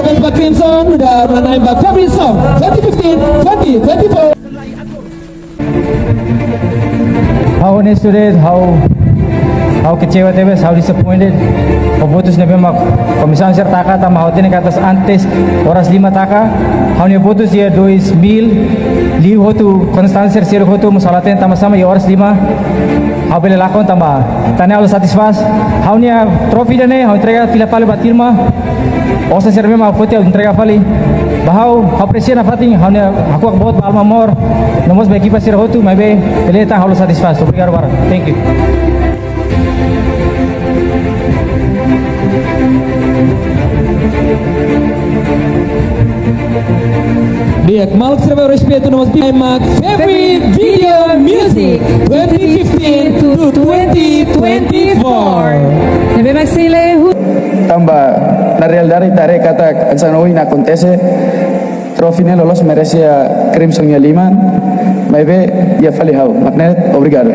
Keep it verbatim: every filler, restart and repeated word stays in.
Crimson, the running back February song, twenty fifteen, twenty twenty-four. Ha'u honestu de'it, ha'u, ha'u kecewa tebes, ha'u disappointed. Ho votus ne'ebé mak komisaun sira taka, tanba ha'u hatene katak antes oras lima taka, ha'u-nia votus iha dois mil, liu hotu, konstituinte sira hotu, mós ha'u la hatene tanbasá mak iha oras lima ha'u bele lakon tanba tan ne'e ha'u la satisfás. Ha'u-nia trofi ida-ne'e ha'u entrega fila fali ba Tilma. Osan sira ne'ebé mak foti ha'u entrega fali ba ha'u, ha'u apresia nafatin, ha'u-nia hakuak boot ba Alma Mor, no mós ba ekipa sira hotu, maibé peleia tan ha'u la satisfás. Obrigadu barak. Thank you. Di'ak, maluk sira, respeitu no mós mak February Video Music twenty fifteen to twenty twenty-four. Ne'ebé mak sei lehun. Tanba na realidade ita haree katak hanesan ohin akontese, trofi ne'e loloos merese iha Crimson nia liman, maibé iha fali ha'u. Mak ne'e de'it, obrigadu.